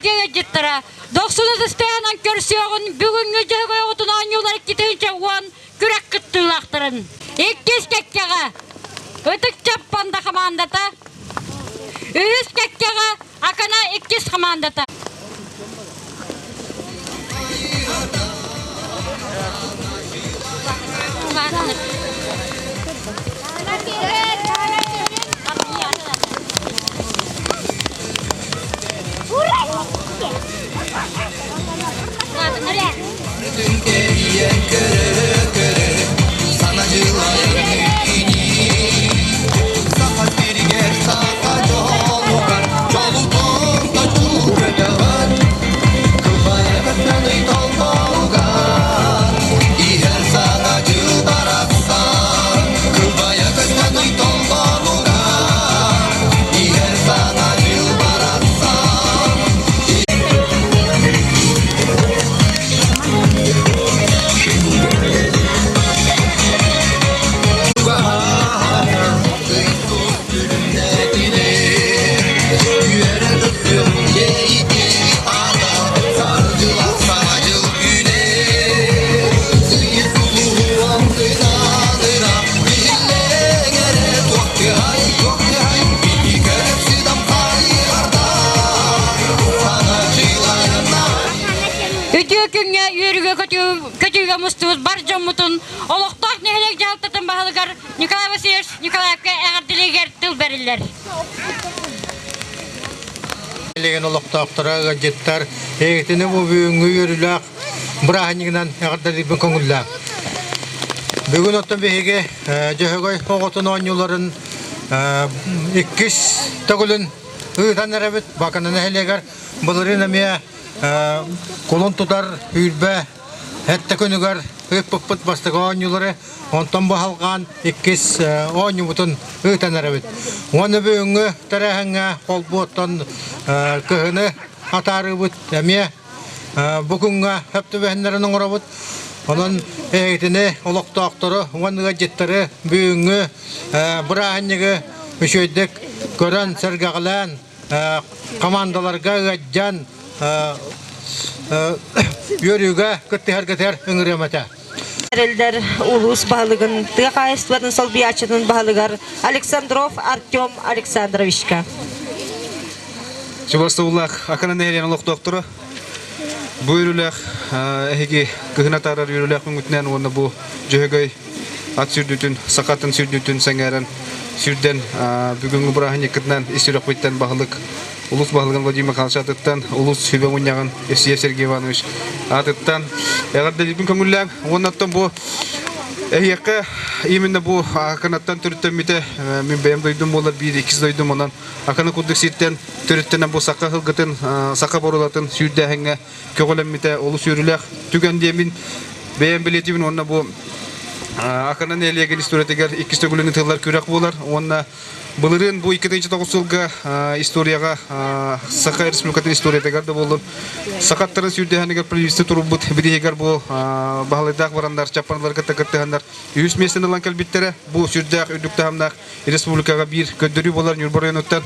күндү ыалдьыттара, дохсун ытыстыанан көрсүөҕүн бүгүҥҥү Дьөһөгөй оҕотун оонньуулар 2010 күрэх кыттыылаахтарын. Иккис кэккэҕэ Ытык Чаппанда хамаандата, үһүс кэккэҕэ Акана иккис хамаандата. Үтүө күҥҥэ үөрүүгэ көтүүгэ мустубут бар дьоммутун олохтоох нэһилиэк дьаһалтатын баһылыгар Николай Васильевич Николаевка эҕэрдэлиигэр тыл бэриллэр. Билигин олохтоохторо ыалдьыттар эйигитини бу бүгүҥҥү үөрүүлээх бырааһынньыгынан эҕэрдэлиирбин көҥүллээх. Бүгүн оттон биһиги Дьөһөгөй оҕотун оонньууларын иккис төгүлүн ыытан эрэбит. Бакана нэһилиэгэр былырыын эмиэ кулун тутар үүрбэ Эттэ күнүгэр ыыппыппыт бастакы оонньуулары, онтон бу халҕаан иккис оонньуубутун ыытан эрэбит. Уонна бүгүҥҥү тэрээһиҥҥэ холбуоттан кыһыны атаарыыбыт эмиэ бу күҥҥэ сөп түбэһиннэрэн оҥоробут. Онон эһигитини олохтоохтору уонна ыалдьыттары бүгүҥҥү бырааһынньыгы үчүгэйдик көрөн, сэргэҕэлээн, командаларга ыаддьан үөрүүгэ кыттыһаргытыгар ыҥырыам этэ. Эрэллэр улуус баһылыгын тыа хаһаайыстыбатын солбуйааччытын баһылыгар Александров Артем Александровичка. Чубастуулаах Акана нэһилиэгин олохтоохторо бу үөрүүлээх эһиги кыһын атаарар үөрүүлээх күҥҥүтүнэн уонна бу Дьөһөгөй ат сүүрдүүтүн, саха атын сүүрдүүтүн сэҥээрэн сүүрдэн бүгүҥҥү бырааһынньыккытынан ис сүрэхпиттэн баһылык улус баһылыгын Владимир Михайлович аатыттан, улус сүбэ мунньаҕын Евсеев Сергей Иванович аатыттан эҕэрдэлиирбин көҥүллээҥ. Уонна оттон бу эһиэхэ именно бу Аканаттан төрүттэммитэ мин бэйэм дойдум буолар биир иккис дойдум онон Акана курдук сиртэн төрүттэнэн бу саха сылгытын, саха боруодатын сүүрдээһиҥҥэ көҕүлэммитэ олус үөрүүлээх түгэн диэмин бэйэм билиэтибин уонна бу Акана нэһилиэгин историятыгар иккис төгүлүн ыытыллар күрэх буолар уонна былырыын бу 2009 сылга историяҕа Саха Республикатын историятыгар да буоллун саха аттарын сүүрдэһэнигэр правительство турбут бирииһигэр бу баһылайдаах бараннар чаппаналары кытта кыттыһаннар үһүс миэстэни ылан кэлбиттэрэ бу сүрдээх үрдүк таһымнаах республикаҕа биир көрдөрүү буолар Ньурба районуттан.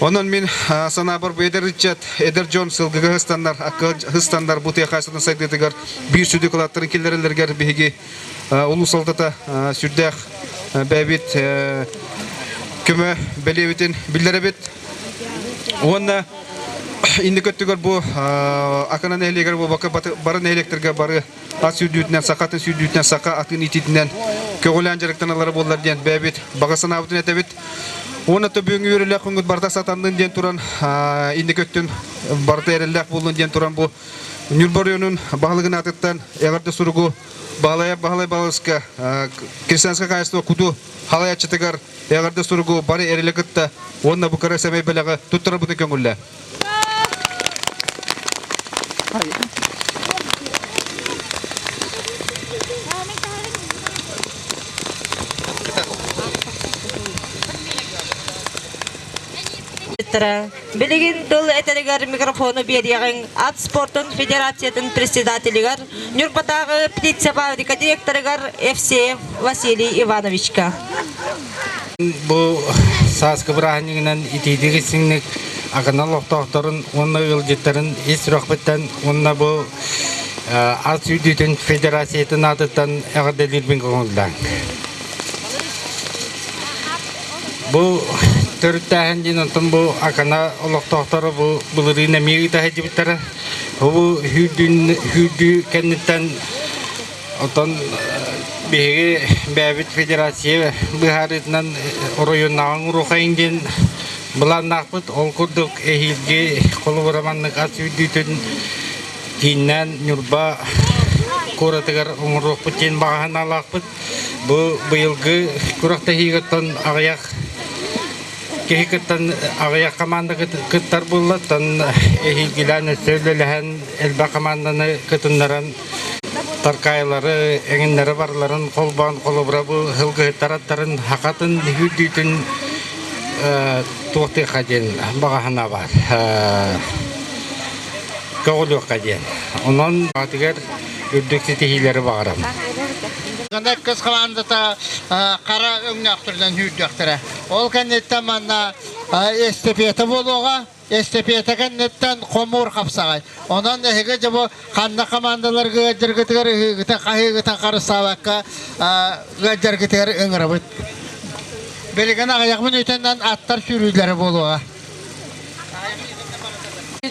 Онон мин санаабар бу эдэр ыччат, эдэр дьон сылгыга ыстаннар, акка ыстаннар бу тыа хаһаайыстыбатын сайдыытыгар биир сүдү кылааттарын киллэрэллэригэр биһиги улуус салалтата сүрдээх бэйэбит көмө бэлиэбитин биллэрэбит. Уонна инники өттүгэр бу Акана нэһилиэгэр буолбакка бары нэһилиэктэргэ бары ат сүүрдүүтүнэн, саха атын сүүрдүүтүнэн, саха атын иитиитинэн көҕүлээн дьарыктаналлара буоллар диэн бэйэбит баҕа санаабытын этэбит. Уонна бүгүҥҥү үөрүүлээх күҥҥүт барыта сатаннын диэн туран, инники өттүн барыта эрэллээх буоллун диэн туран бу Ньурба оройуонун баһылыгын аатыттан эҕэрдэ суругу Баһылайап Баһылай Балыска Крестьянское хаһаайыстыба куту халайааччытыгар эҕэрдэ суругу бары эрэлэ кытта уонна бу кыра сэмэй бэлэҕи туттарарбытын көҥүллээ. Билигин тыл этэригэр микрофону биэриэҕиҥ ат спортун федерациятын председателигэр Ньурбатааҕы птицефабрика директорыгар Евсеев Василий Ивановичка. Бу сааскы бырааһынньыгынан итиитик истиҥник Акана олохтоохторун уонна ыалдьыттарын ис сүрэхпиттэн уонна бу ас үүтүтүн федерациятын аатыттан эҕэрдэлиирбин көҥүллээҥ. Бу төрүттээһин диэн онтон бу Акана олохтоохторо бу былырыын эмиэ ыыта сылдьыбыттара. Бу сүүрдүү кэнниттэн Оттон биһиги бэйэбит федерация быһаарыытынан оройуоннааҕы оҥоруохайын диэн былааннаахпыт. Ол курдук эһиилги холобура маннык ас үүрдүүтүн кииннээн Ньурба куоратыгар оҥоруохпут диэн баҕа санаалаахпыт. Бу быйылгы күрэхтэһиигэ аҕыйах киһи кыттан аҕыйах команда кыттар буолла. Оттон эһиилгилээн өссө үлэлэһэн элбэх команданы кытыннаран Таркаайылары, эҥиннэри барыларын холбоон холобура бу сылгыһыттар аттарын хахатын үүрдүүтүн туохтуохха диэн баҕа санаа баар. Көҕүлүөххэ диэн. Онон аатыгар үрдүк ситиһиилэри баҕарабын. Кыс хамаандата хара өҥнөөхтөрүнэн сүүрдүөхтэрэ. Ол кэнниттэн манна эстафета буолуоҕа. Эстафета кэнниттэн хомуур хапсаҕай. Онон эһиги дьэ бу ханна хамаандаларга ыалдьаргытыгар ыһыыгытын хаһыыгытын харыстаабакка ыалдьаргытыгар ыҥырабыт. Билигин аҕыйах мүнүүтэнэн аттар сүүрүүлэрэ буолуоҕа.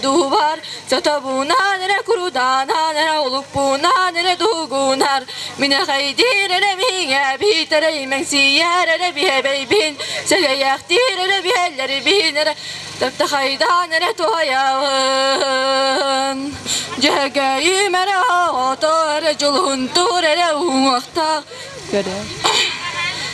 Дубар, сатабунан эрэ куруданан эрэ улукпунан эрэ дугунар Минэхэйдиир эрэ миҥэ биитэрэ имэҥсийэр эрэ биһэбэйбин сэгэйэхтиир эрэ биһэллэрибин эрэ Таптахайдаан эрэ туһайабын, Дьэгэйим эрэ оҕото эрэ дьулуһунтуур эрэ уҥуохтаах,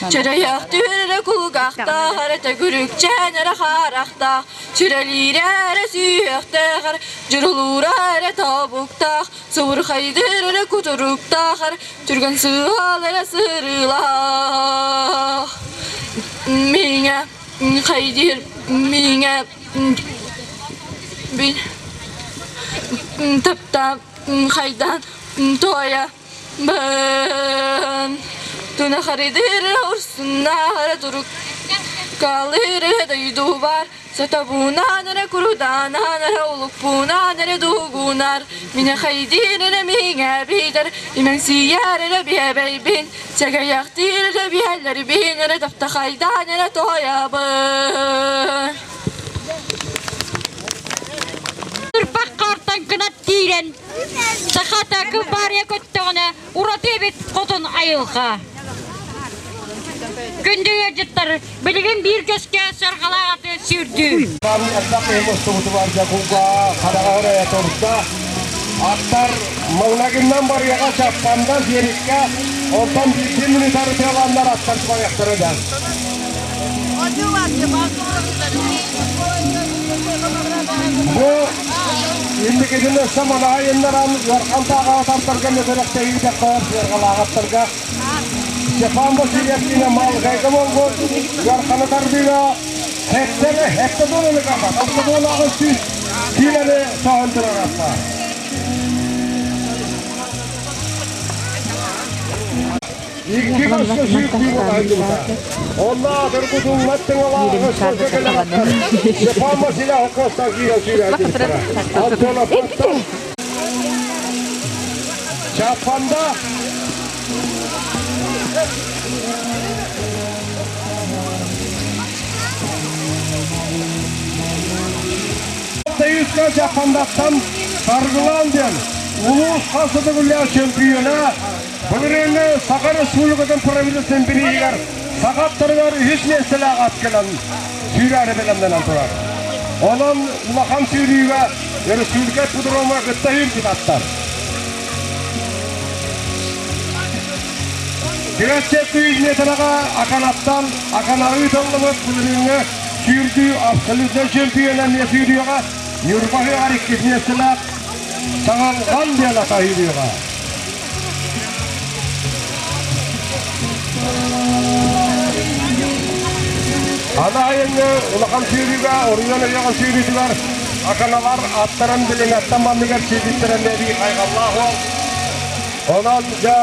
Чөрөйөхтүүр эрэ кулгаахтаах эрэ төгүрүкчээн эрэ харахтаах, Сүрэлиирэ эрэ сүһүөхтээх эрэ, дьурулуура эрэ тобуктаах, Субурхайдыыр эрэ кутуруктаах эрэ, түргэн сыал эрэ сырыылаах. Миҥэ Хайдиир миҥэ таптаан хайдаан туойа бын тунахарыдыр урсуннаахара турук калыыр дойдубар сатабунаан эрэ куруданаан эрэ улукпунаан эрэ дугунар минэ хайдиир эрэ миҥэ биитэр имэҥсийэр эрэ биэбэйбин Сэгэйэхтиир эрэ биһэллэрбин эрэ таптахайдаан эрэ тоһуйабын. Турбах хаартан кынат тиирэн, сахата кылбаарыйа көттөҕүнэ ураты эбит хотун айылҕа. Күндү ыалдьыттар, билигин биир көскө сарҕалаах аты сүүрдүү. Аттар маҥнайгыннан барыаҕа Чаппанда Сиэриккэ, онтон биирдии минутары тыаланнар аттар барыахтара да. Бу инникитин өссө манаайыннаран ыархан тааҕаатартарга мөтөрөхтөһүүтэ хаар сыарҕалааҕаттарга Степан Васильевкина малгайга болбут ыарханы тардыыга Хектэрэ хектодонаны капат, автодонаҕы сүүс киилэни соһон турар атта. Икки көскө сүүрдүү батайдыбыта. Онно атыргытыллат тыҥалааҕы сколько кэлэҕэттэр Степан Васильев Коста киирэ сүүрээдибиттэрэ. Антоновтан Чаппанда Тэйүскэ Чаппандаттан Саргылаан диэн улуус хас да чемпиона былырыыҥҥы Саха Республикатын правительствотын бирииһигэр саха аттарыгар үһүс миэстэлээх ат кэлэн сүүрээри бэлэмнэнэн турар. Онон улахан сүүрүүгэ республика ипподрома кытта сүүрбүт аттар. Күрэсчэттии метраҕа Аканаттан Аканаҕа ыытыллыбыт былырыыҥҥы сүүрдүү абсолютнай чемпиона эмиэ сүүрүөҕэ Ньурба ыһыаҕар иккис миэстэлээх Саҥалҕан диэн ата сүүрүөҕэ. Аны айыҥҥы улахан сүүрүүгэ Оруйан ыһыаҕын сүүрүүтүгэр Аканалар аттарын билиҥэттэн манныгар сиэбиттэрэ эмиэ хайҕаллаах уол. Онон дьэ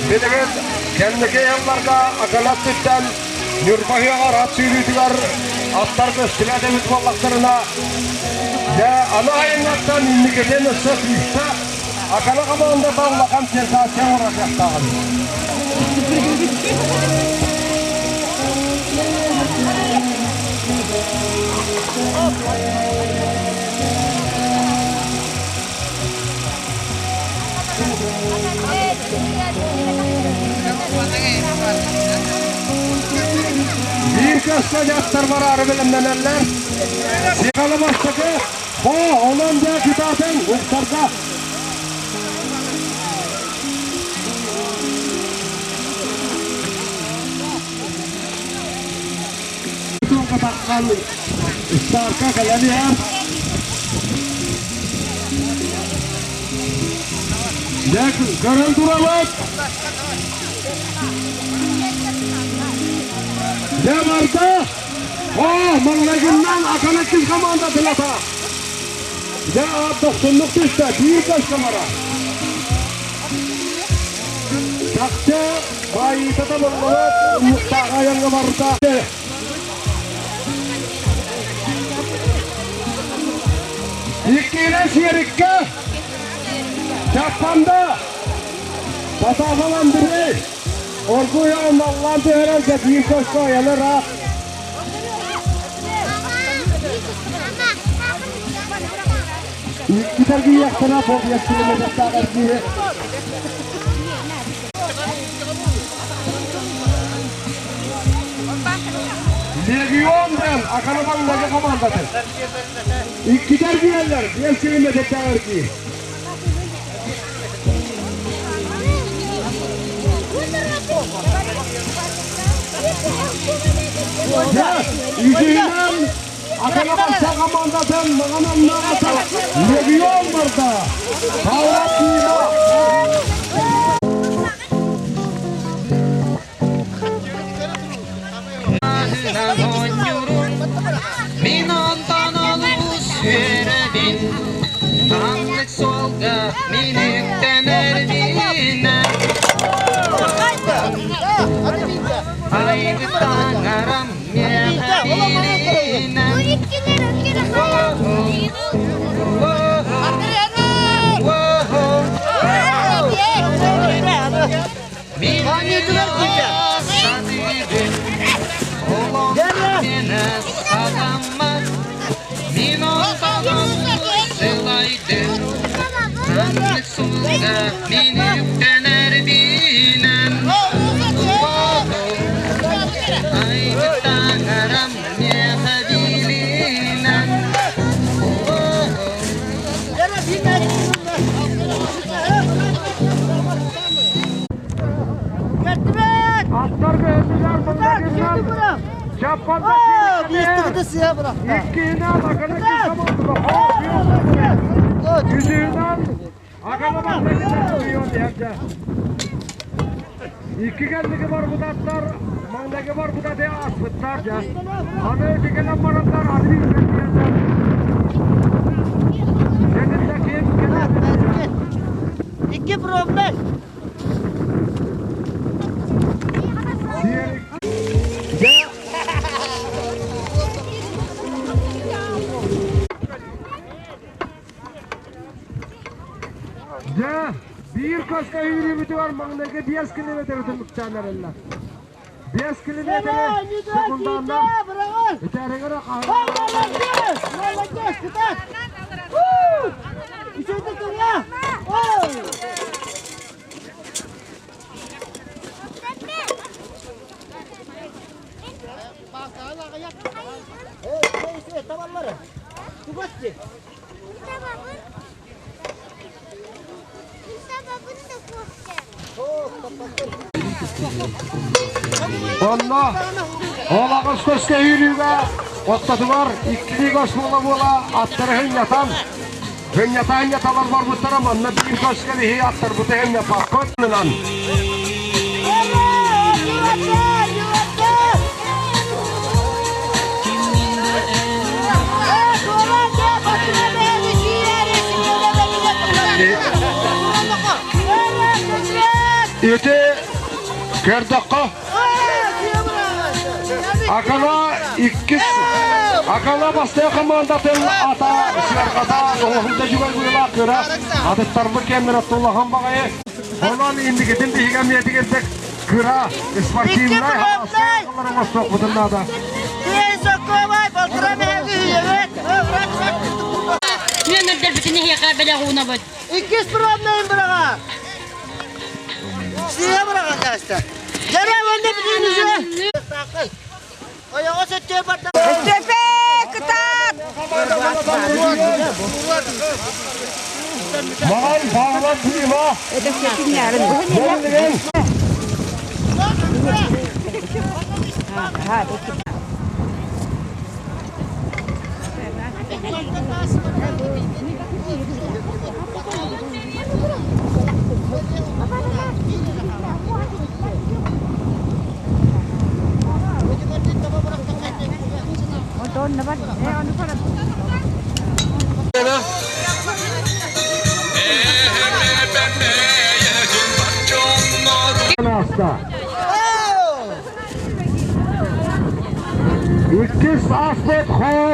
билигин кэнники ыалларга Акана өттүттэн Ньурба ыһыаҕар ат сүүрүүтүгэр аттар көстүбэт эбит буоллахтарына, дьэ, аны айыҥҥаттан инникитин өссө күүстэ Акана хамаандата улахан сенсация оҥорор кыахтааҕын. Биир көскө дьахтар бараары бэлэмнэнэллэр. Сихалы бастакы, бу онон дьэ кытаатыҥ уктарга. Таххан старка кэлэн иһэр. Дьэ, көрөн турабыт. Дьэ, барда. О, маҥнайгыннан Аканаккин команда тылата. Дьэ, аат дохсуннук түстэ, биир көскө бара. Чахчы, баайыыта табыллыбыт, унньуктаах айаҥҥа барда. Иккиинэн сиэриккэ Чаппанда Потапов Андрей оргууй наллаан түһэрэн биир көскө айаны ыраах. Икки таргыйыахтара бобуйа километрдаах эргиири. Легион диэн Акарабан лага командатын. Иккитэр биэллэр, биэс километрдаах эргиир. Үсүһүнэн Акарабан командатын маҥан аннаата Легион барда. Павлов Кима. Мин онтон олус үөрэбин, Ханнык суолга мин үктэнэрбинэн. Айгы таҥарам миэхэ билинэн. Аттарга этилэр мындагынан Чаппанда иккиһинэн Акана Үсүһүнэн Акана Икки кэнники барбытаттар, маҥнайгы барбытаты ааспыттар дьэ. Аны ити бараннар аны Икки пробный. Дьэ, биир көскө үүрүүбүтүгэр маҥнайгы 5 километры түмүктээн эрэллэр. 5 километры секунданнар итээригэр Молодец! Молодец! Кытаат! Үчүгэй тылла! Онно ол аҕыс көскө үүрүүгэ оттотугар иккилии көс буола-буола аттары хынньатан хынньата-хынньаталар барбыттара манна биир көскө биһи аттарбыты хынньаппаппыт нынан. Ити көрдөххө Акана Иккис Акала бастыа командатын ата сыарҕата оһуһунда жүгөр быылаах кыра атыттарбыт кэмнэрэ тулахан баҕайы. Онон инникитин биһиги эмиэтигирдик кыра спортивнай хааллар оҥостуохпутун наада. Нүөмэрдэрбитин эһиэхэ бэлэх уунабыт. Иккис пробнайын быраҕа. Сыа быраҕан кээстэ. Дьэрэ уонна бүтүнүсү. Ойоҕос өттүө барда. Өстөпө кытаат! Маған бағлап бұйма. Иккис аспыт хоо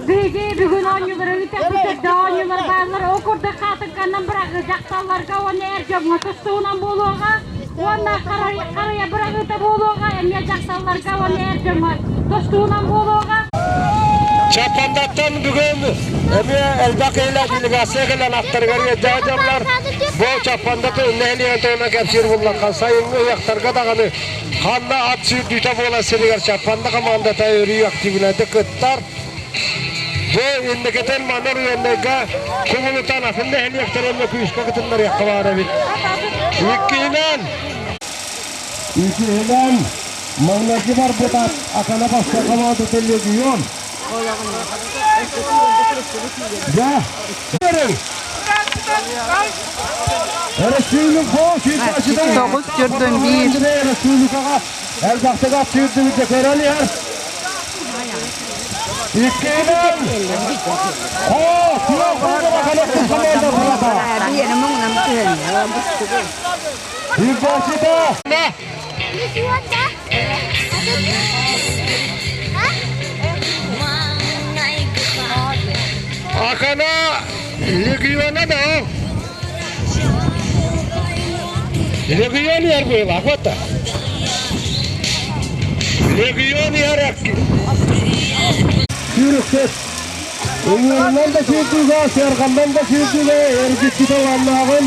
Биһиги бүгүн оонньуулары ыытыахпыт оонньуулар бааллар. Ол курдук хаатыҥканнан быраҕыы дьахталларга уонна эр дьоҥҥо тустуунан буолуоҕа. Уонна харыйа быраҕыыта буолуоҕа эмиэ дьахталларга уонна эр дьоҥҥо тустуунан буолуоҕа. Чаппандаттан бүгүн эмиэ элбэх киһилээх делегация кэлэн аттарыгар ыалдьаадьаллар. Бу Чаппанда нэһилиэгин туһунан кэпсиир буллахха сайыҥҥы ыһыахтарга даҕаны ханна ат сүүрдүүтэ буолар сиригэр Чаппанда командата өрүү активнайдык кыттар. Бу инникитин манар уеннарга кубулутан атын нэһилиэктэр эмиэ күүскэ кытыннарыахха баар эбит. Иккиһинэн Иккиһинэн маҥнайгы барбыт Акана бастакы командата Легион. Да. Тоҕус төрдөн биир. Республикаҕа элбэхтик ат сүүрдүбүт көрөн иһэр. Иккиһинэн Хоо, команда булата. Бирбасита. Акана легиона да. Легион ярбыла, вот. Легион ярак. Сүүрүктэр. Уҥуорунан да сүүрдүүгэ, сыарҕаннан да сүүрдүүгэ эргиччи талааннааҕын,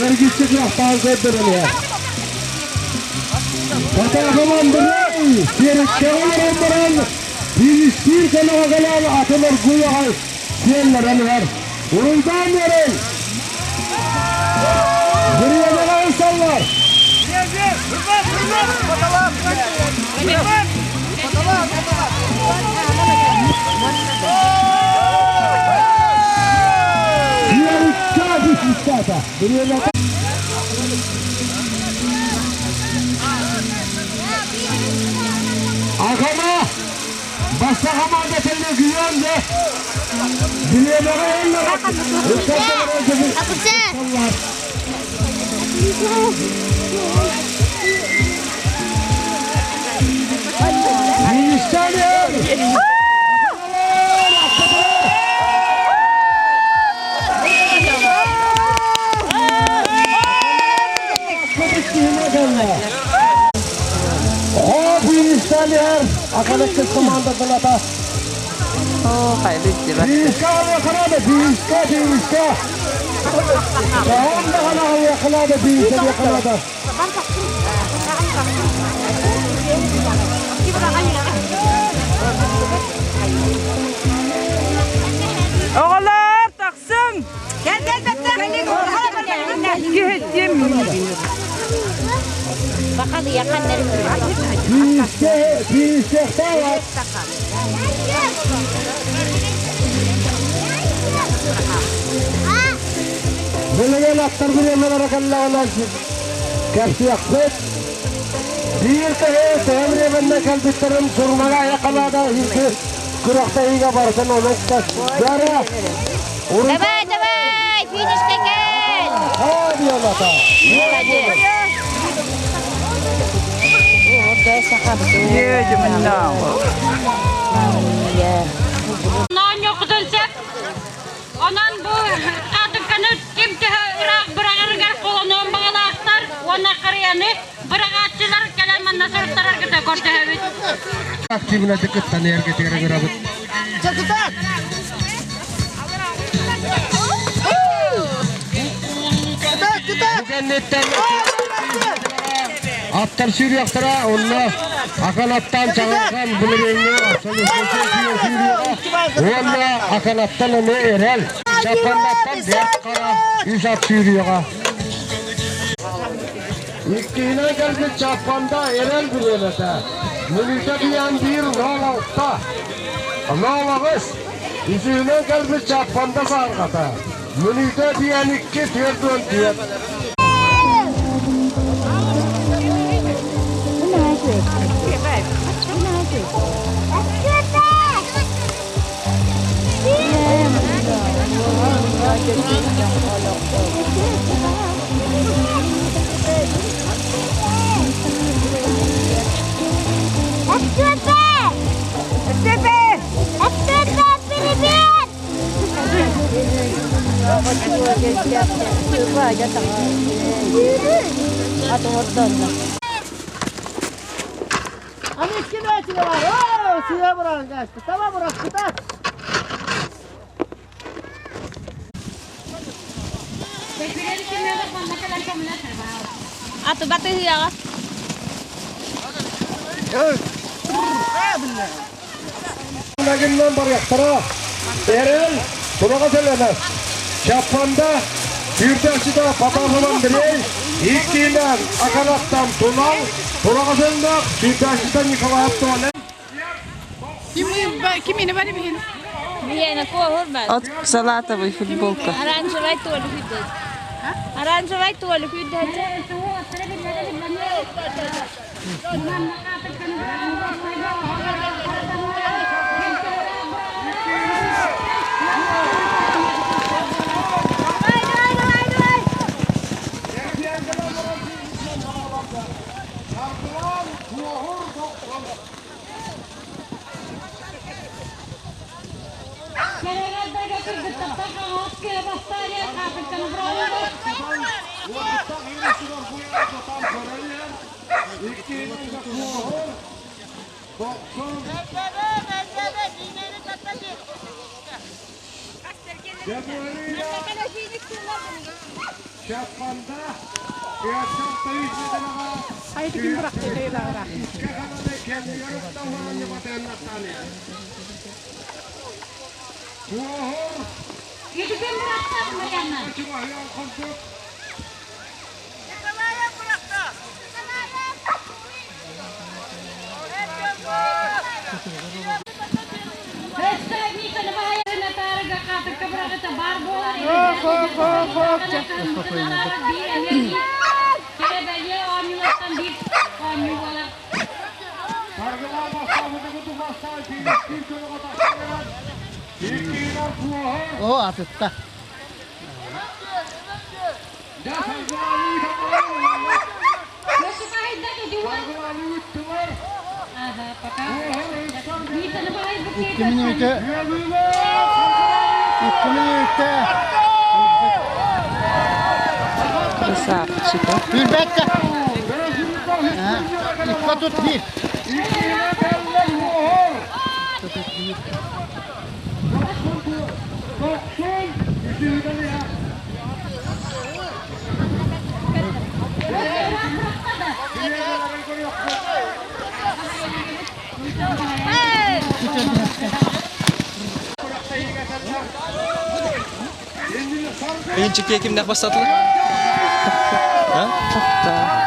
эргиччи кыахтааҕын көрдөрөн иһэр. Батаахым Андрей сиэриккэ олорон баран, биристиир кэлэҕэ кэлэн атын оргууй аҕай сиэллэрэн иһэр. Уруйдаан биэриҥ! Бириэмэҕэ ылсаллар! Сиэриккэ бүппүттээтэ. Бириэмэтэ Агама Баста команда Легион де Бириэмэҕэ Министерия! Акалыкты команда булата. Бииска бииска, бииска. Таһон да хана бииска яқалада. Оҕолор тахсыҥ! Кел кел Киһиттиэм Бииска, бииска тават. Билеген аттар билемелere каллаҕына кэпсиэхпит. Биир киһи тэһэмриэбэннэ кэлбиттэрин сурмага айакалаада иһки күрэхтэһиигэ барытын онукта. Бары Давай, давай! финишка кэл! Молодец! Оонньуоххутун сөп. Онон бу хаатыҥканы ким төһө ыраах быраҕарыгар холонуон баҕалаахтар уонна харыйаны быраҕааччылар кэлэн манна суруттараргыта көрдөһөбүт. Активнайдык кыттан эргэтигэр ыҥырабыт. Кытаат! Кытаат, кытаат! Бу кэнниттэн аттар сүүрүөхтэрэ, онно Аканаттан Чаҕылхан былырыыҥҥы абсолютнай сүүрүөҕэ уонна Аканаттан эмиэ Эрэл, Чаппандаттан Бэрт Хара үс ат сүүрүөҕэ. Иккиһинэн кэлбит Чаппанда Эрэл бириэмэтэ мүнүүтэ биээн биир нол алта, нол аҕыс. Үсүһүнэн кэлбит Чаппанда саарҕата мүнүүтэ биээн икки 44. Аны икки мээчигэ бар. Оо, сыа быраҕан кээспит. Таба бырахпыта. Аты батыһыаҕа. Лагиннан барыахтара. Эрэл тураҕа сэлэнэр. Чаппанда сүүрдээччитэ Потапов Андрей, иккиинэн Аканаттан Тунал, тураҕа сэлэнэх сүүрдээччитэ Николаев Толя. Кимини бары биһин? Биһиэнэ куоһур бар. От салатовый футболка. Оранжевай туолу күйдөт. Оранжевай туолу күйдөт. Чаппанда Оо, атытта. Икки мүнүүтэ. Икки мүнүүтэ. Красавчика. Сүүрбэттэ. Икки тут биир. Birinci kimden başladılar? Ha? Тоқта.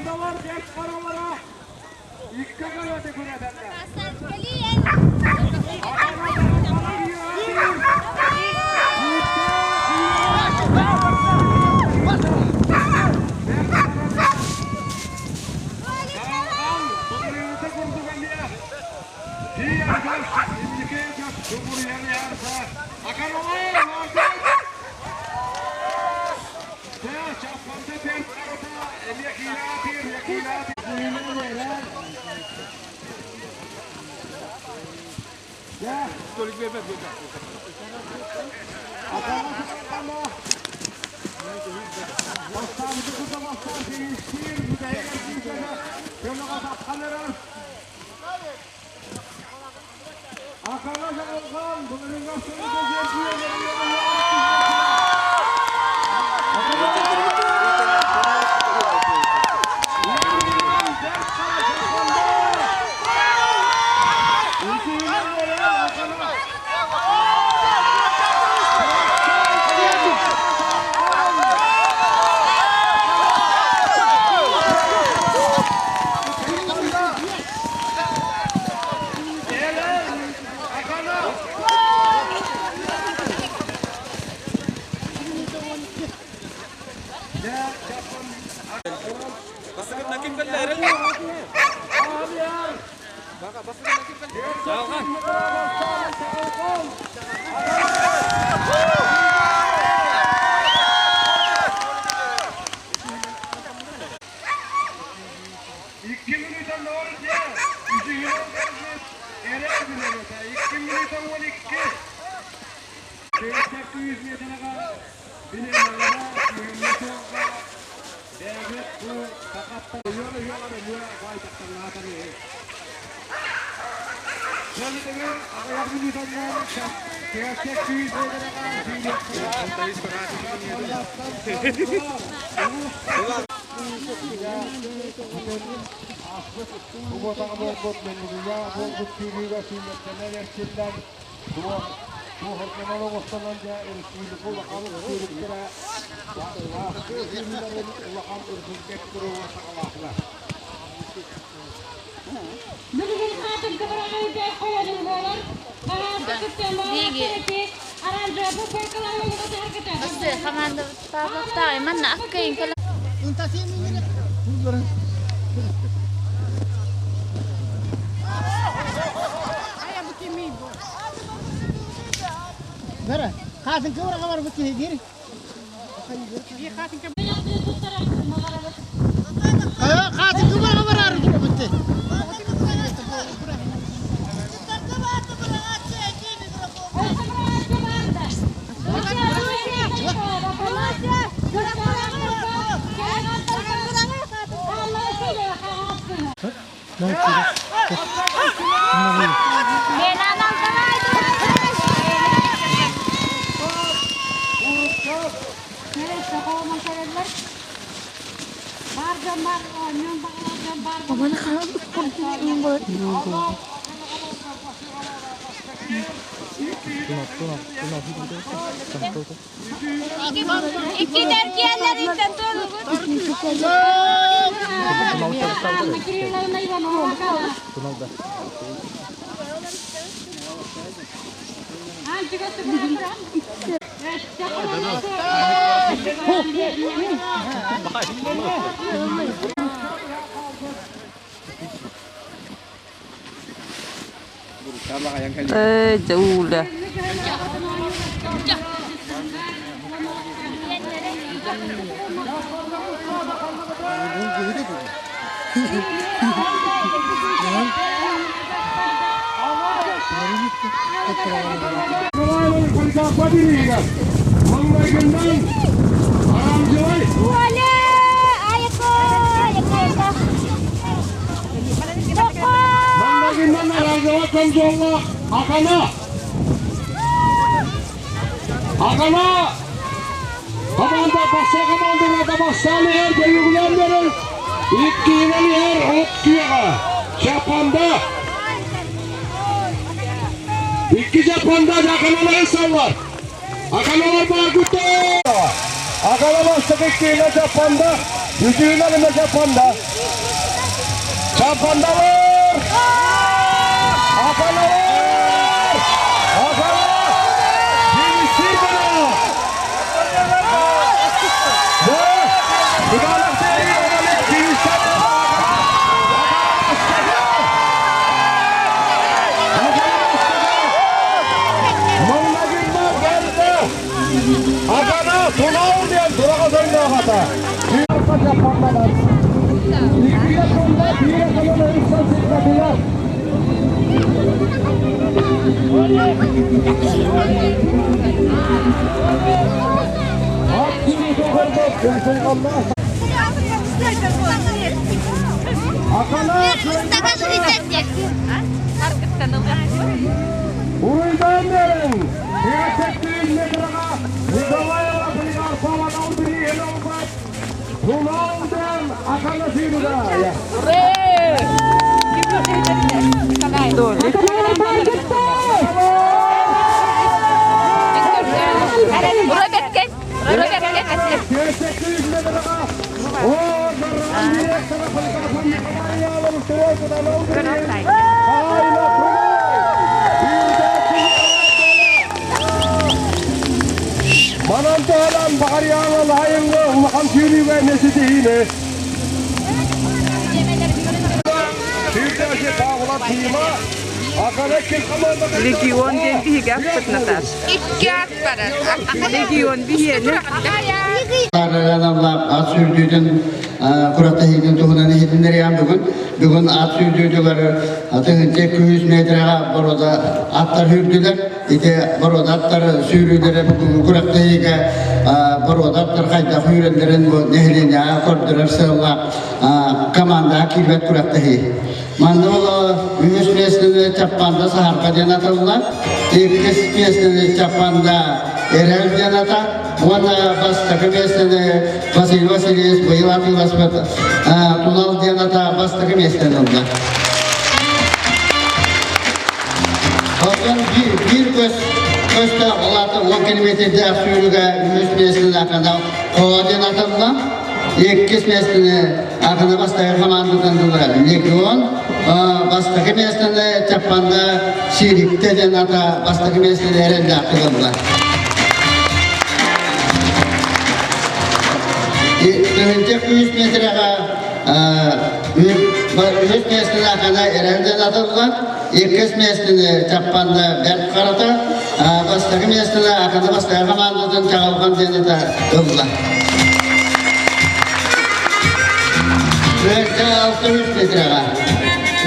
Чаппандалар бэрт харалара икки аҕалаты күрэтэллэр. Икки мүнүүтэ ноль диэн, үсүһүнэн кэлбит эрэл билэрэтэ. 2 мүнүүтэ 12. Кыыстар күүс миэтинэҕэ билиэннэлэрэ күһүҥҥү суолга бэйэбит бу сахаттар үөр-үөр өлүө баайтахтарнаатан үһү. Кэлитигэр аҕыйах мүнүүтэннэн кыастар күүс миэтинэҕэ Куботаҕа буолбут мэнигийэ буолбут сүүрүүгэ сүүмэрдэнэн эрчиллэн туоһурданан оҥостонон дьэ республика улахан сүүрүктэрэ сааскы сүүрүүлэрин улахан үрдүккэ туруга саҕалаатылар. Билигин хаатын кыбыраҕайда холонун буолар. Хаһаата кыттан Биги. Оранжевый футболкалар олуга Бас команда Павловтаа манна аккайын кэлэ. Бара, хатын кыбыраға бар бу киһи дир. Хатын кыбыраға бар ары тура битти. Икки дәркияллариттан туолугут. Э, дьэ Wala! Ayako! Ayako! Ayako! Akana! Команда баса командаларда бассалыгар бөлүгүлэн берер. Иккиинэн иһэр от күөҕэ. Жапанда. Икки Жапанда Аканалар саллар. Аканалар бар күтті. Акана бастық иккиинэ Жапанда. Үтүүнэн эмэ Чаппанда. Чаппандалар! Аканалар! Акана! Бирисидара! Бу Кудаалах Акана тунал диэн тураҕа сойноохата. Уруйдан берин! Николаева Поликарпова бирииһин ылбат Тулауден Аканасиругая. Манан туһанан Баҕарыйаала Лаайыҥҥа улахан сүүрүүгэ ситиһиини. Сүүрдээчи Павла Тима Легион диэн биһиги аппыт Наташ. Икки ат барар. Легион биһиэнэ. Ат сүүрдүүтүн күрэхтэһиитин туһунан иһитиннэриэм бүгүн. Бүгүн ат сүүрдүүтүгэр тыһыынча 200 метрэҕэ борода аттар сүүрдүлэр. Ити борода аттар сүүрүүлэрэ бүгүҥҥү күрэхтэһиигэ борода аттар хайдах сүүрэллэрин бу нэһилиэнньэҕэ көрдөрөр сыаллаах командаҕа киирбэт күрэхтэһии. Манна ол үһүс миэстэни Чаппанда Саһарка диэн атыллар, иккис миэстэни Чаппанда Эрэл диэн ата, уонна бастакы миэстэни Василий Васильевич быйыл атыыласпыт Тунал диэн ата бастакы миэстэни ылла. Оттон биир көс көстө олата 10 километрдээх сүүрүгэ үһүс миэстэни акана Хоо диэн атылла. Иккис миэстэни Акана бастакы хамаандатан тыллар Легион, бастакы миэстэни Чаппанда Сириктэ диэн ата бастакы миэстэни эрэллээхтик ылла. Тыһыынча күүс метрэҕэ үһүс миэстэни Акана эрэл диэн атылла, иккис миэстэни Чаппанда Бэрт Харата, бастакы миэстэни Акана бастакы хамаандатын Чаҕылҕан диэн ата ылла. Үөскэ 600 метрэҕэ.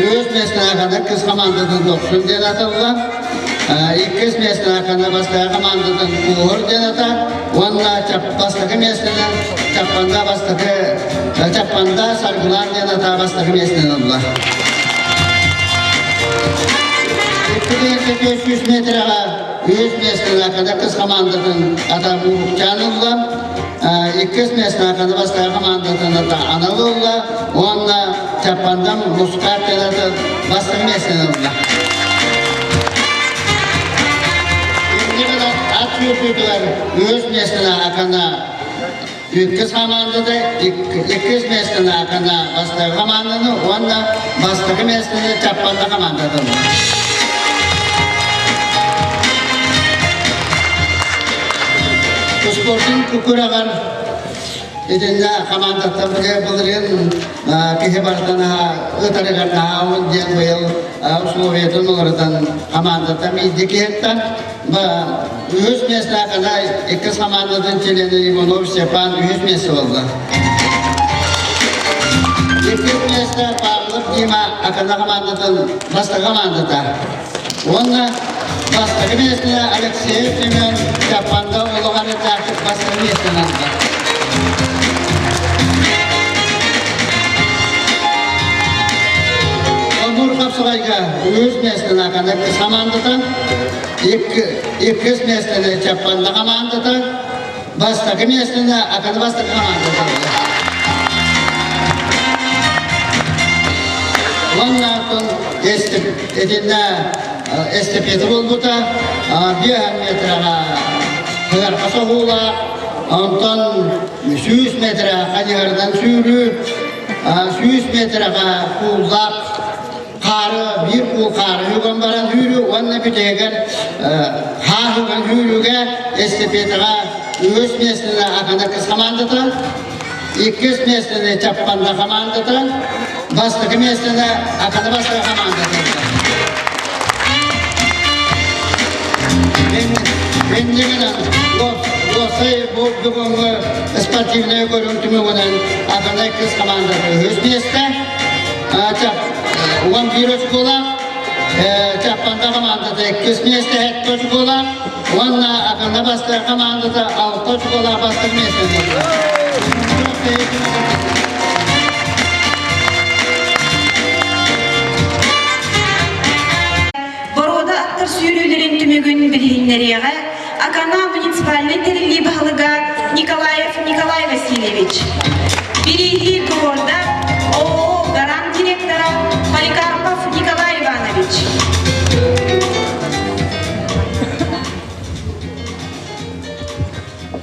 Үс миэстэҕэ кыс командатын Дохсун диэн атылла. Иккис миэстэҕэ бастакы командатын Куоһур диэн ата. Уонна бастакы миэстэни Чаппанда бастакы Чаппанда Саргылаан диэн ата бастакы миэстэни ылла. 200 метрэҕэ үс миэстэҕэ кыс командатын ата Муһукчаан ылла. Иккис миэстэҕэ Ханыбастаах хамаандатын анал ылла уонна Чаппандам Мускаат телатын бастакы миэстэни ылла. Иннигинэн ат сүүрдүүтүгэр үһүс миэстэни Акана иккис хамаандата иккис миэстэни Акана бастакы хамаанданы уонна бастакы миэстэни Чаппанда хамаандата ылла. Спортун күрэҕэр итиннэ хамаандаттан былырыын киһи барытын ытарыгар наһаа диэн быйыл условиятын уларытан хамаандаттан биирдэ киһиттэн үһүс миэстээх ана иккис хамаандатын чилиэнэ Иванов Степан үһүс миэстэ буолла. Иккис миэстэ Павлов Дима Акана хамаандатын бастакы хамаандата. Уонна бастакы миэстэни Алексеев Семен Чаппанда улахан этээхтик бастакы миэстэни ылла. Хомуур хапсаҕайга үһүс миэстэни Акана хамаандата, иккис миэстэни Чаппанда хамаандата, бастакы миэстэни Акана бастакы хамаандата ылла. Уонна Итиннэ эстафета буолбута, биэһэн метраҕа кыһарҕа соһуулаах. Онтон 100 метрэ хайыһарынан сүүрүү, 100 метрэҕэ кууллаах хаары биир куул хаары үгэн баран үүрүү уонна бүтэһигэр хаас үгэн үүрүүгэ эстафетаҕа үһүс миэстэни Акана кыс хамаандата, иккис миэстэни Чаппанда хамаандата, бастакы миэстэни Акана бастакы хамаандата. Иннигинэн уопсай бу бүгүҥҥү спортивнай көрүҥ түмүгүнэн Акана кыс хамаандата үһүс миэстэ, 11 очкола, Чаппанда командата иккис миэстэ сэттэ очкола уонна Акана бастыыр командата алта очкола бастыыр миэстэни ылла. Боруода аттар сүүрүүлэрин түмүгүн билиһиннэриэҕэ Акана муниципальнай тэриллии баһылыга Николаев Николай Васильевич. Бирииһи туруорда ООО «Гарант» директора Поликарпов Николай Иванович.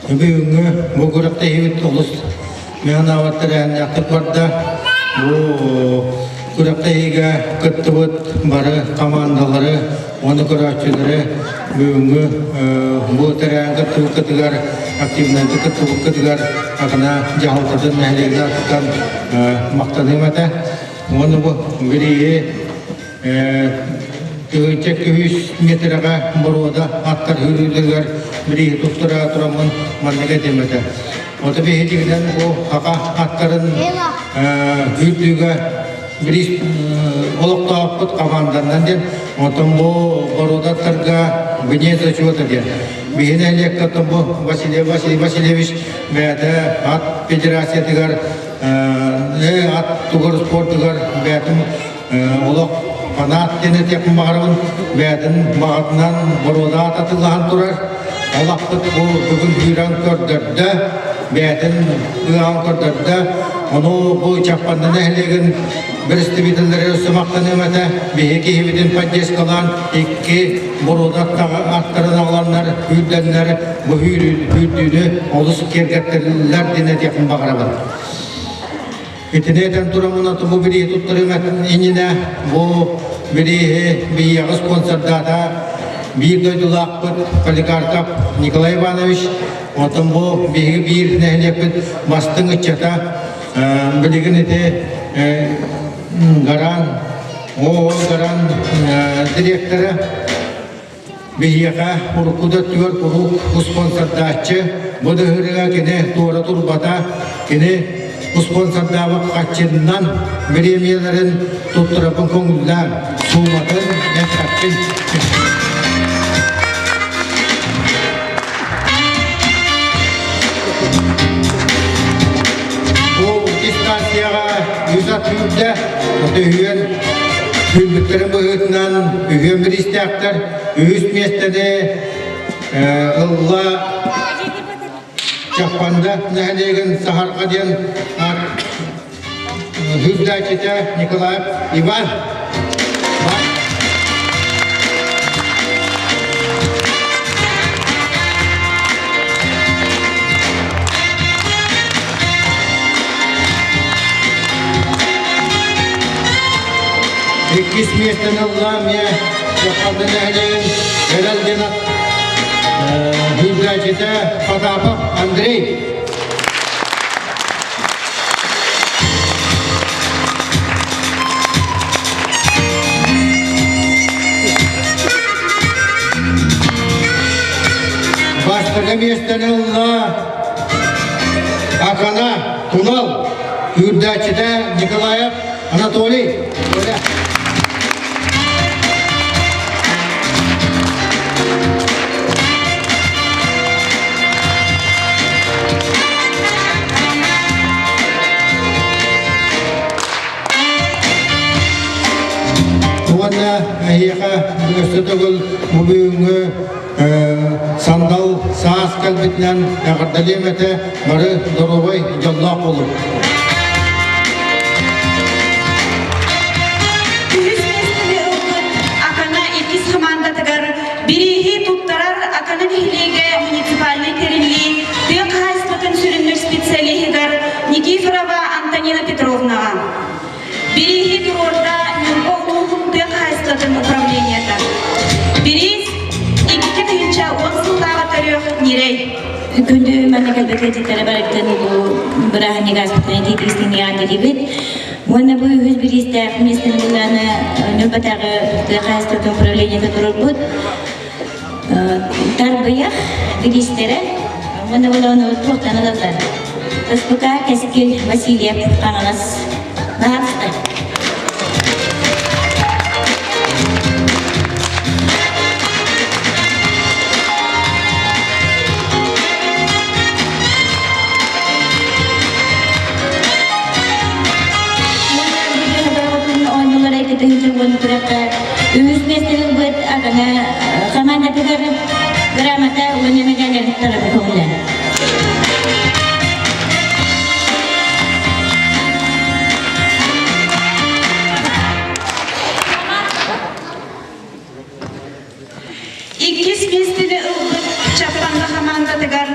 Бүгүҥҥү бу күрэхтэһиибит олус мээнэ тэрээһиннээхтик барда. Бу күрэхтэһиигэ кыттыбыт бары командалары уонна көрөөччүлэри бүгүҥҥү бу тэрээһин кыттыбыккытыгар, активнайдык кыттыбыккытыгар Акана дьаһалтатын нэһилиэгин аатыттан махтаныам этэ. Уонна бу бирииһи Тыһыынча үс метрэҕэ боруода аттар үүрүүлэригэр бирииһи туттара тураммын маннык этим этэ. Ото биһигинэн бу хака аттарын үүрдүүгэ бириис олохтоохпут команданнан диэн, онтон бу боруода аттарга вне зачета диэн. Биһи нэһилиэккэ оттон бу Василий Василий Васильевич бэйэтэ ат федерациятыгар ат тугар спордугар бэйэтин Олох фанат диэн этиэхпин баҕарабын. Бэйэтин баҕатынан боруодаат атыылаһан турар. Олохпут бу бүгүн күүрэн көрдөрдө, бэйэтин ыаҕан көрдөрдө. Ону бу Чаппанда нэһилиэгин представителлэрэ өссө махтаныам этэ. Биһиги киһибитин поддержкалаан икки боруода аттарын аҕаланнар, күүрдэннэр бу үүрдүүнү олус киэргэттэллэр диэн этиэхпин баҕарабын. Итини этэн тураммын бу бирииһи туттарыам иннинэ бу бирииһи биһиэхэ спонсордаата биир дойдулаахпыт Поликарпов Николай Иванович, оттон бу биһиги биир нэһилиэкпит бастыҥ ыччата билигин ити Гаран, ООО Гаран директора Биһиэхэ урукку да өттүгэр куруук успуонсардааччы, бу да ыһырыга кини туора турбата, кини успуонсардаабыт хаччыннан бириэмийэлэрин туттарарбын көҥүллээн, сууматын эппэппин. Бу дистанцияҕа үс ат сүүрдэ, үһүөн сүүрбүттэрин быһыытынан үһүөн бириистээхтэр үһүс миэстэни ылла Чаппанда нэһилиэгин Саһарҕа диэн ат сүүрдээччитэ Николаев Иван. Иккис миэстэни ылла эмиэ Чаппанда нэһилиэгин Эрэл диэн сүүрдээччитэ Потапов Андрей. Бастакы миэстэни ылла Акана Тунал үүрдээччитэ Николаев Анатолий. Уонна эһиэхэ өссө төгүл бу бүгүҥҥү сандал саас кэлбитинэн эҕэрдэлиэм этэ бары доруобай дьоллоох буолуҥ. Үһүс миэстэни ылбыт Акана иккис хамаандатыгар бирииһи туттарар Акана нэһилиэгэ муниципальнай тэриллии тыа хаһаайыстыбатын Күндү манна кэлбит ыалдьыттары барыттан бу бырааһынньык ааспытынан итиитик аатырдыбыт. Уонна бу үһүс бириистээх миэстэни булааны Ньурбатааҕы тыа хаһаайыстыбатын управлениета туруорбут. Тарбыйах бириистэрэ уонна булааны туохтан ылаллар? СПК Кэскил Васильев Хаҥалас Наһаалыста. Оонньуулара 210 күрэххэ үһүс миэстэни ылбыт Акана хамаандатыгар грамота уонна медаль көҕүлэ. Иккис миэстэни ылбыт Чаппанда хамаандатыгар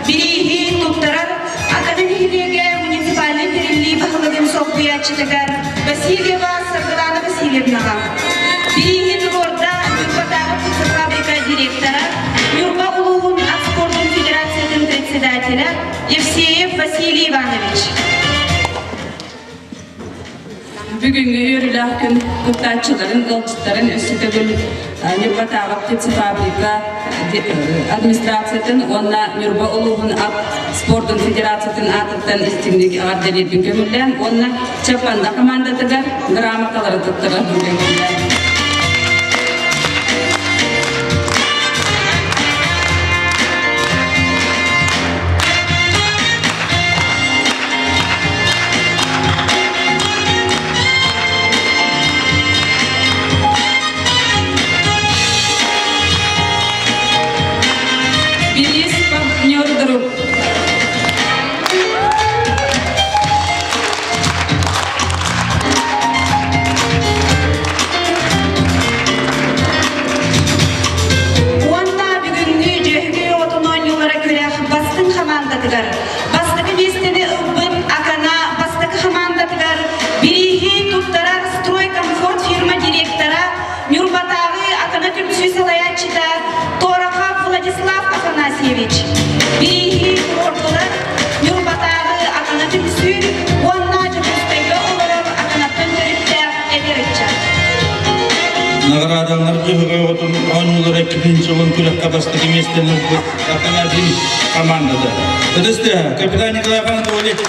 бирииһи туттарар Акана нэһилиэгэ муниципальнай тэриллии баһылыгын солбуйааччытыгар Васильева Саргылана Васильевнаҕа. Бирииһи туруорда Ньурбатааҕы птицефабрика директора, Ньурба улууһун ат спордун федерациятын председателэ Евсеев Василий Иванович. Бүгүҥҥү үөрүүлээх күн кыттааччыларын, ыалдьыттарын өссө төгүл Ньурбатааҕы птицефабрика администрациятын уонна Ньурба улууһун ат спордун федерациятын аатыттан истиҥник эҕэрдэлиирбин көҥүллээн уонна Чаппанда хамаандатыгар грамоталары туттарарбын көҥүллээн. Бириис партнер друг. Уонна бүгүҥҥү Дьөһүгүй оҕотун оонньуулара күрэх бастыҥ хамаандатыгар бастакы миэстэни ылбыт Акана бастакы хамаандатыгар бирииһи туттарар «Стройкомфорт» фирма директора, Ньурбатааҕы Акана түмсүү салайааччыта Торохов Владислав Афанасьевич. Бирииһи туруордулар Ньурбатааҕы Акана түмсүү уонна Дьокуускайга олорор Аканаттан төрүттээх эдэр ыччат. Наҕараадаланар Дьөһөгөй оҕотун оонньуулара иккитин сылын күрэххэ бастакы миэстэни ылбыт Акана командата. Ытыс тыаһа, капитан Николай Анатольевич.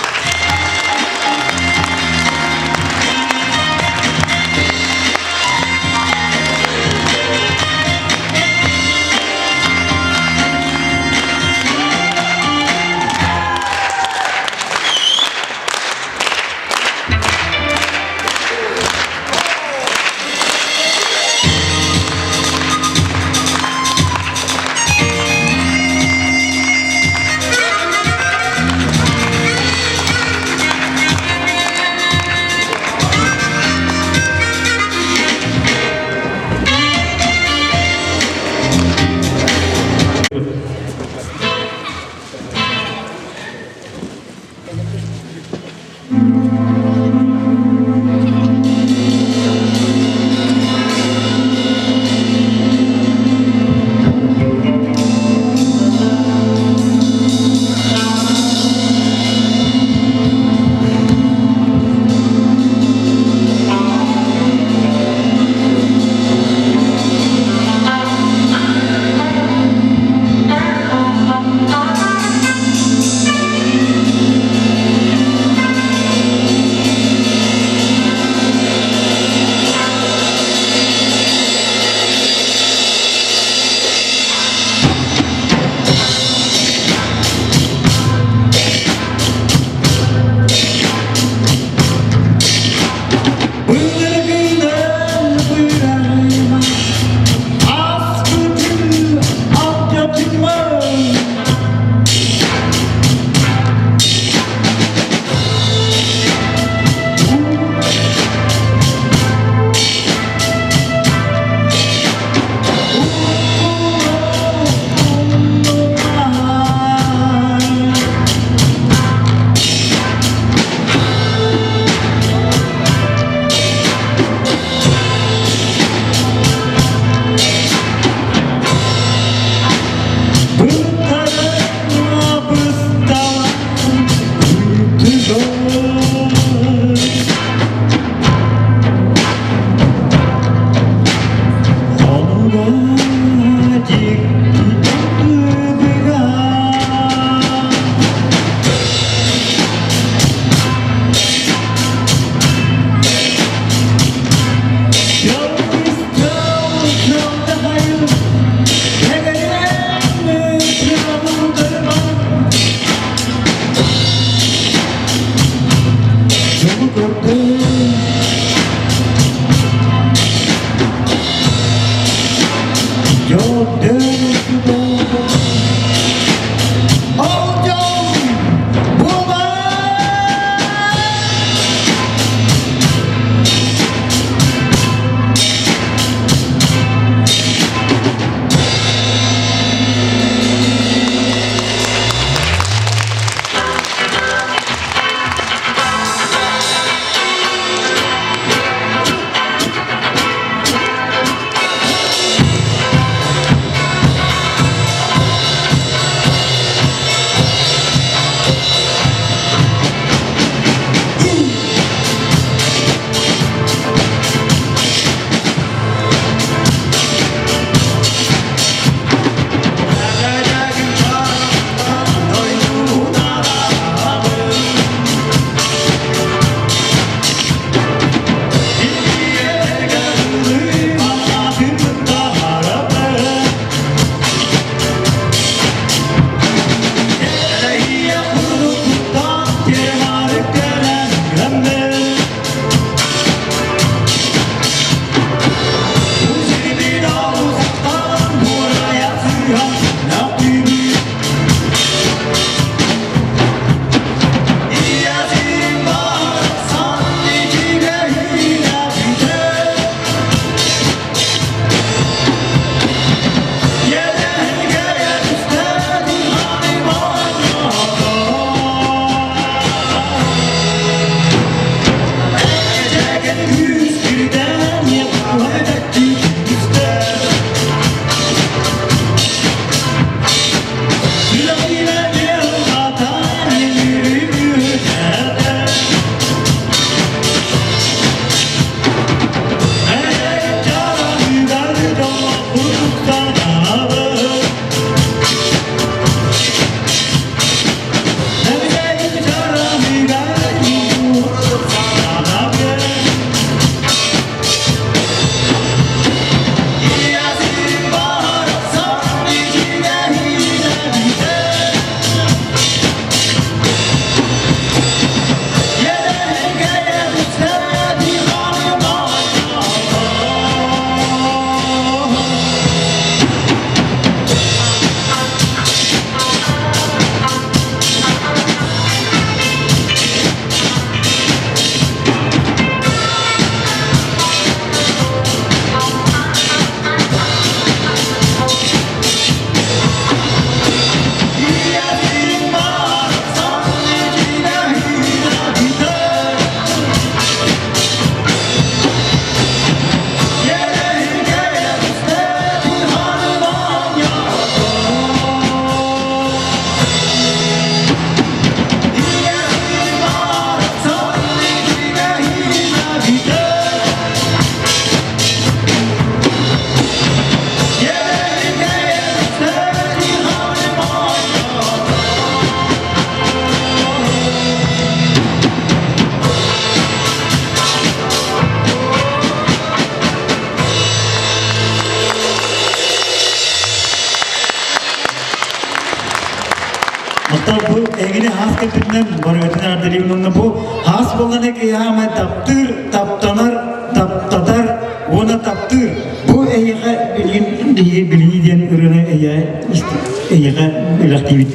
Оттон бу эһигини хаас кэлбитинэн барыгытын эҕэрдэлиибин уонна бу хаас буоллаҕына киһи таптыыр, таптанар, таптатар уонна таптыыр. Бу эһиэхэ билигин биһиги билии диэн ырыаны эйиэхэ бэлэхтиибит.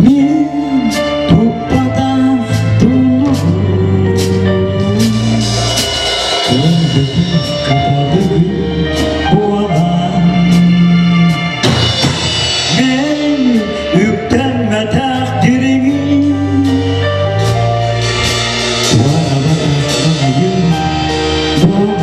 Мин туппатах тулугум Көрбөтүм кыталыгы буолан Мен үктэммэтэх дириҥим Туорабатах далайым буолан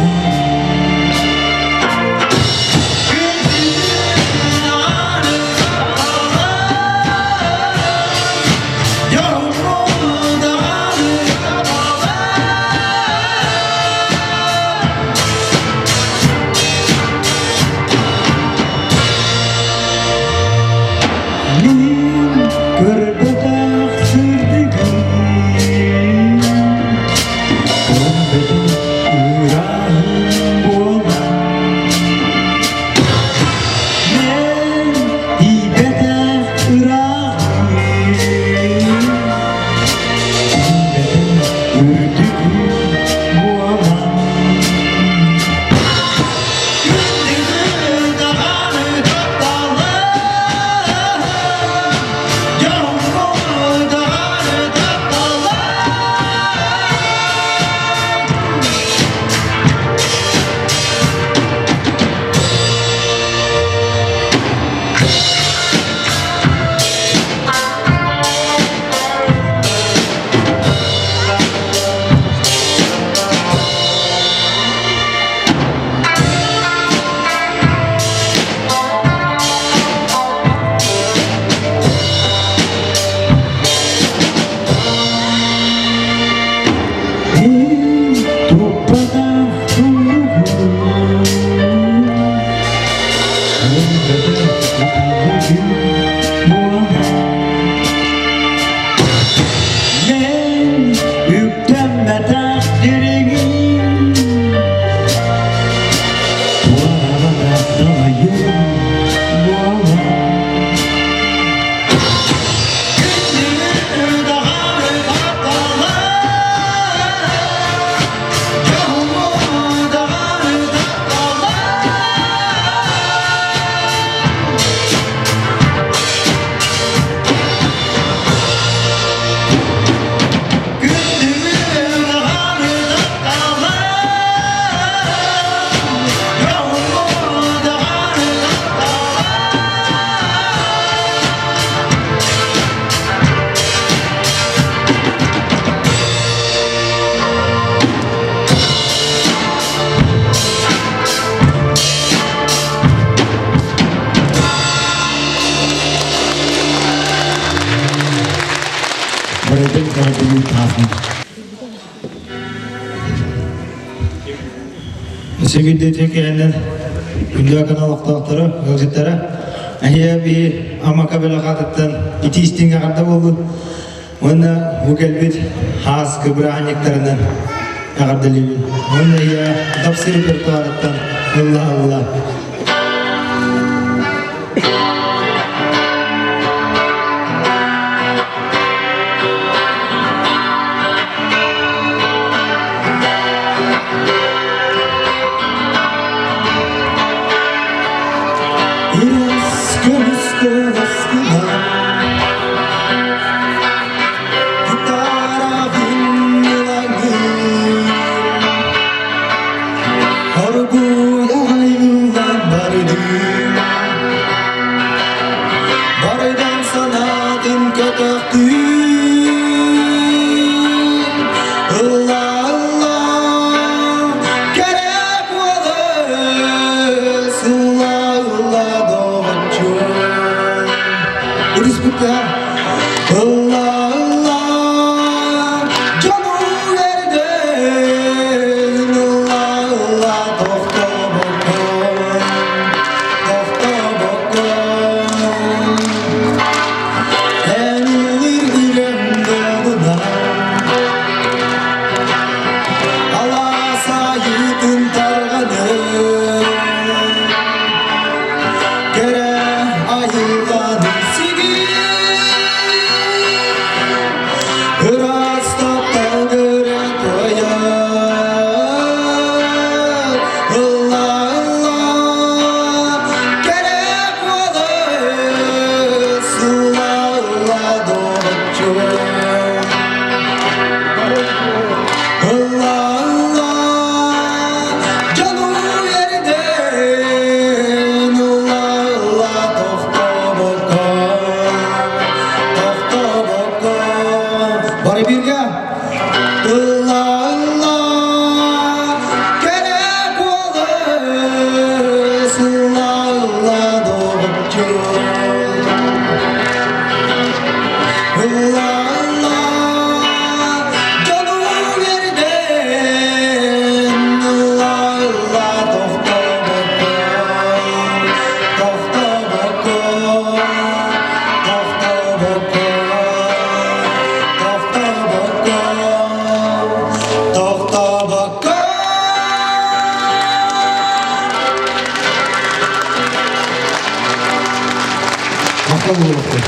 Сөбүлдүтү кэлэннэр күндү канал олохтоохторо, ыалдьыттара, эһиэ би Амака бөлөх аатыттан ити истиҥ эҕэрдэ буоллун. Уонна бу кэлбит хаас бырааһынньыктарынан эҕэрдэлиибин. Уонна эһиэ Дапсы репертуарыттан ылла-ылла. Көмүс көмүс Барыдан санаатын көтөхтүүн Ылла ылла кэрэ куолас Ылла ылла доҕоччуом Республика Ылла ылла дьону эрдэн Ылла ылла тохтобоккун Тохтобоккун Эн ыллыр үлэм долгуна Алаас айыытын тарҕаныр Кэрэ айылҕаны сигиир Ыраас таптал көрө туойар Ылла ылла кэрэ куолас Ылла ылла доҕоччуом Ылла ылла дьону эрдэн Ылла ылла тохтобокко тохтобокко Бары бииргэ Ылла ылла кэрэ куолас Ылла ылла доҕоччуом Ылла ылла дьону үөрдэн Ылла ылла тохтобокко тохтобокко тохтобокко тохтобокко тохтобокко Махтал буолуохтун.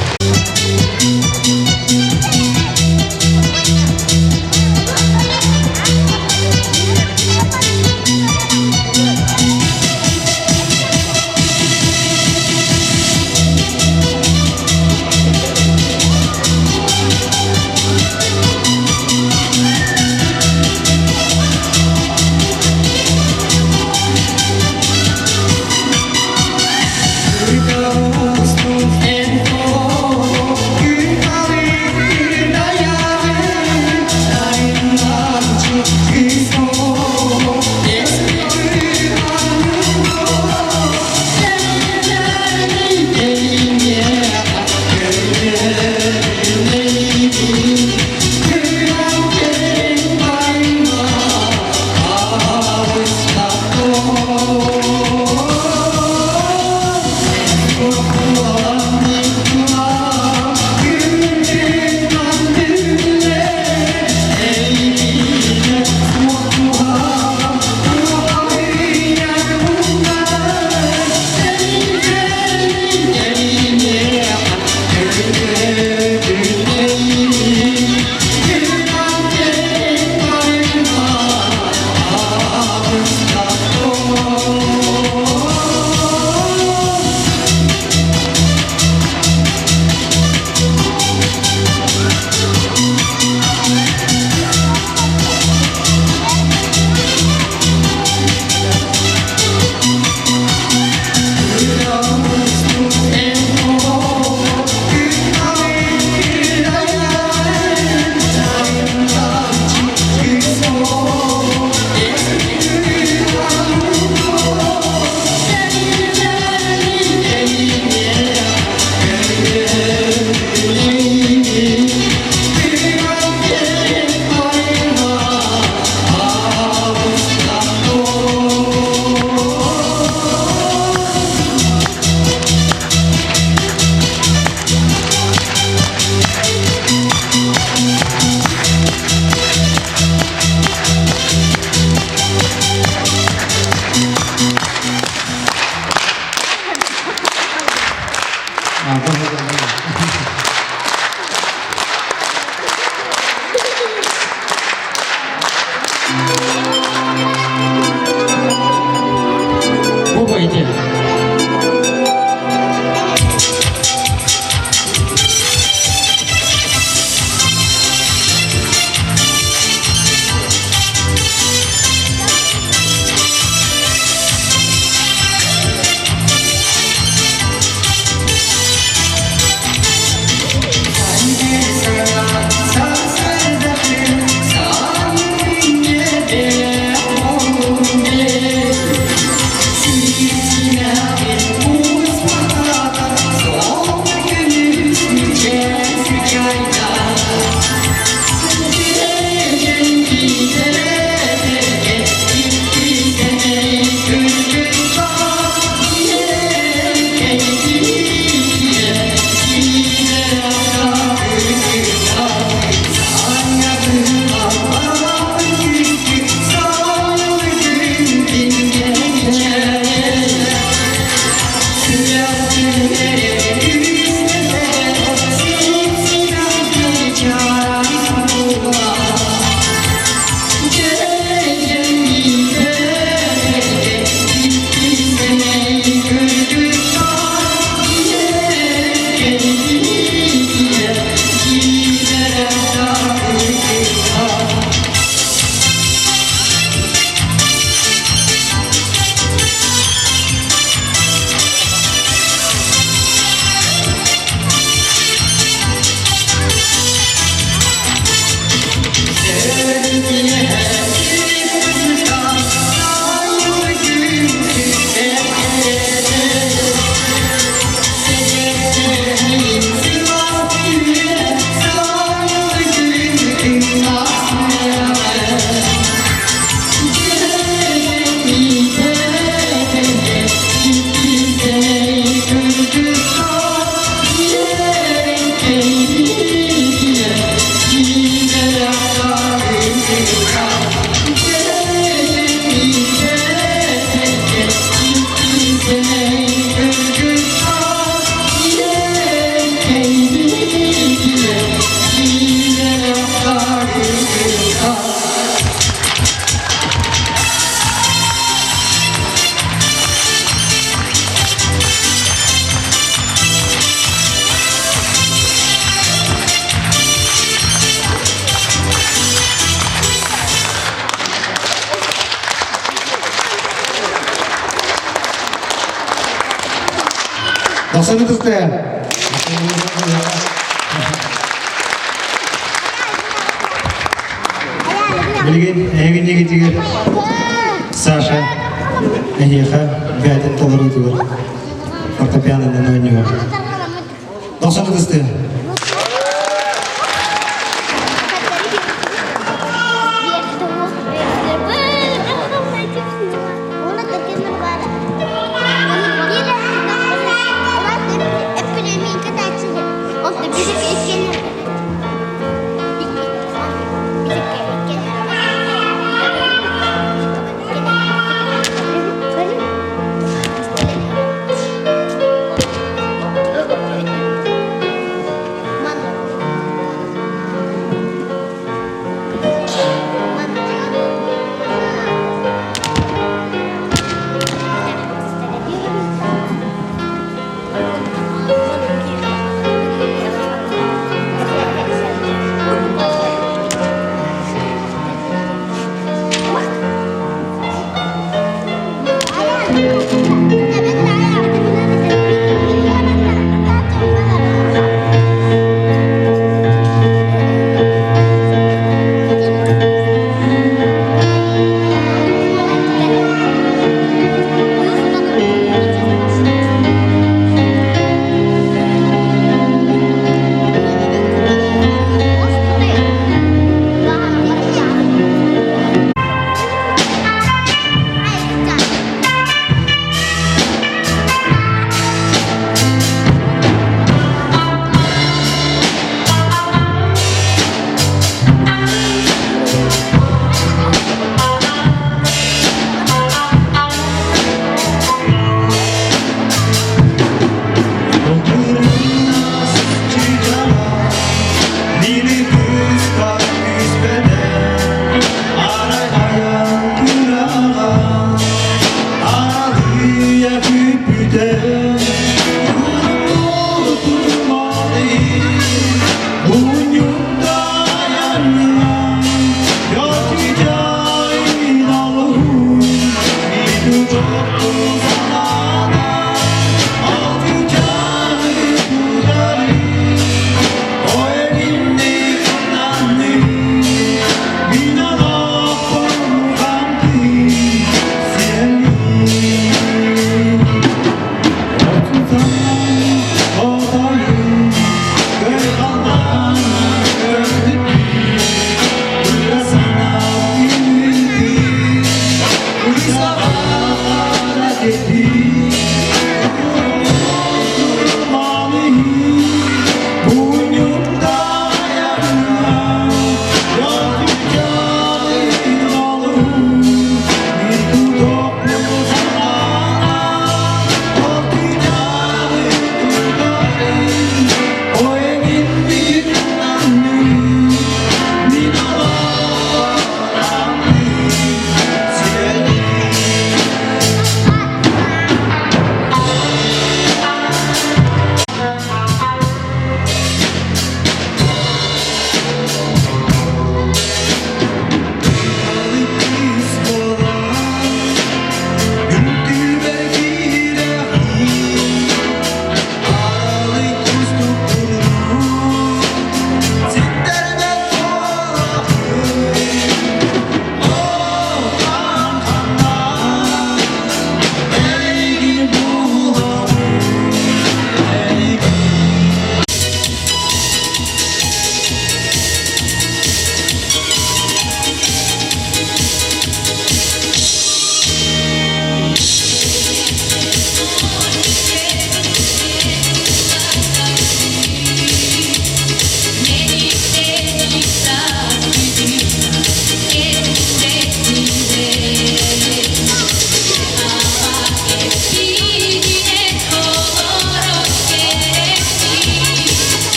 Дохсун ытыстыа. Билигин эһигин Саша эһиэхэ бэйэтин толоруутугар фортепианонан оонньуур. Дохсун ытыстыа.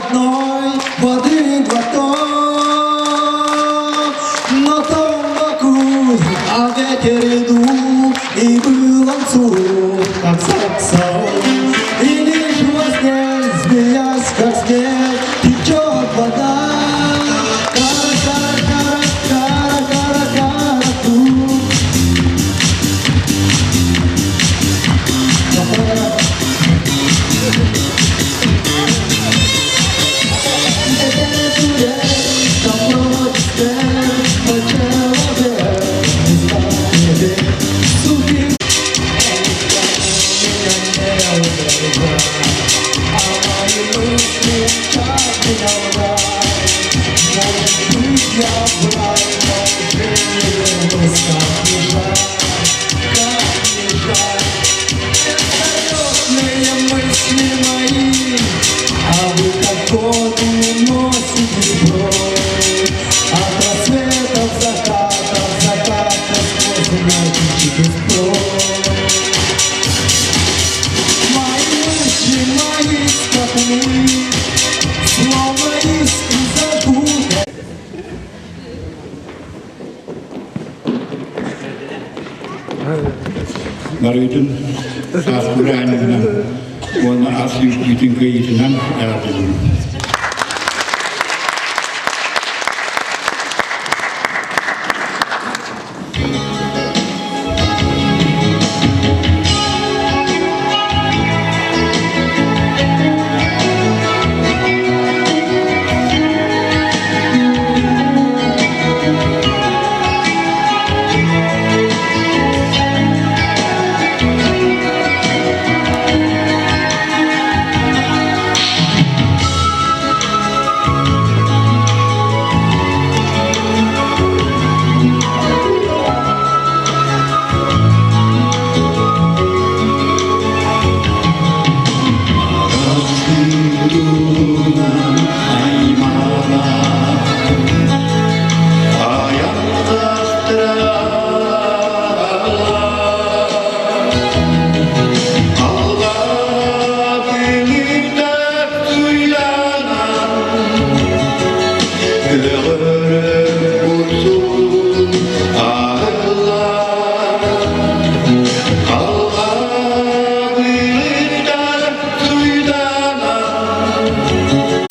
одной воды глоток. На том боку, а ветер дул, и был он сух, как саксофон. И лишь во сне, змеясь, как снег, течет вода. Кара, кара, кара, кара, кара, кара, ту. А вы как воду носите прочь От рассветов, закатов, закатов Сквозь ночи прочь Мои мысли, мои скакуны Словно искры зажгут Барыытын саас бырааһынньыгынан уонна ас үүтүн кыайыытынан эҕэрдэлиибин.